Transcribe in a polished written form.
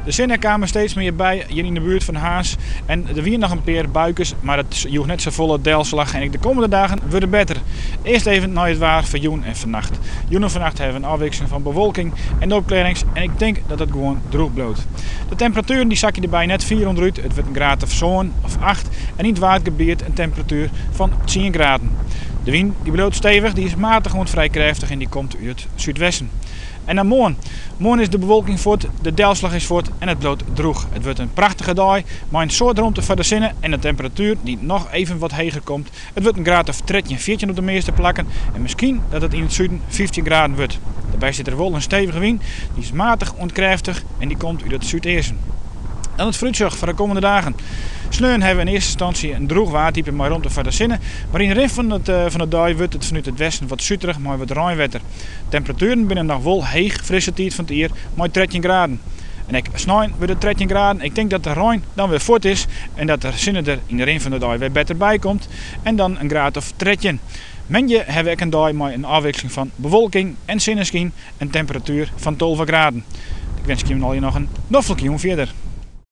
De sinne kaam der steeds mear by hjir yn de buert fan Harns en der wiene noch in pear buikes, mar it joech net safolle delslach en ek de kommende dagen wurde better. Earst even nei it waar foar jûn en fannacht. Jûn en fannacht hawwe we in ôfwikseling fan bewolking en opklearrings en ik tink dat it gewoan drûch bliuwt. De temperatueren dy sakje derby net fier ûnderút, it wurdt in graad of sân of acht en yn it Waadgebiet in temperatuer fan tsien graden. De wyn dy bliuwt stevich, dy is matich oant frij krêftich en dy komt út it súdwesten. En dan moarn. Moarn is de bewolking fuort, de delslach is fuort en it bliuwt drûch. It wurdt in prachtige dei mei in soad romte foar de sinne en in temperatuer dy't noch even wat heger komt. It wurdt in graad of 13, 14 op de measte plakken en miskien dat it yn it suden 15 graden wurdt. Derby sit der wol in stevige wyn, dy is matich oant krêftich en dy komt út it súdeasten. Dan it foarútsjoch foar de kommende dagen. Sneon hawwe we yn earste ynstânsje in drûch waartype mei romte foar de sinne, mar yn de rin fan de dei wurdt it fanút it westen wat suterich mei wat reinwetter. Temperatueren binne noch wol heech foar dizze tiid fan it jier mei 13 graden. En ek snein wurdt it 13 graden. Ik tink dat de rein dan wer fuort is en dat de sinne der yn de rin fan de dei wer better by komt en dan in graad of 13. Moandei hawwe we ek in dei mei in ôfwikseling fan bewolking en sinneskyn en temperatuer fan 12 graden. Ik winskje jim allegear noch in noflike jûn fierder.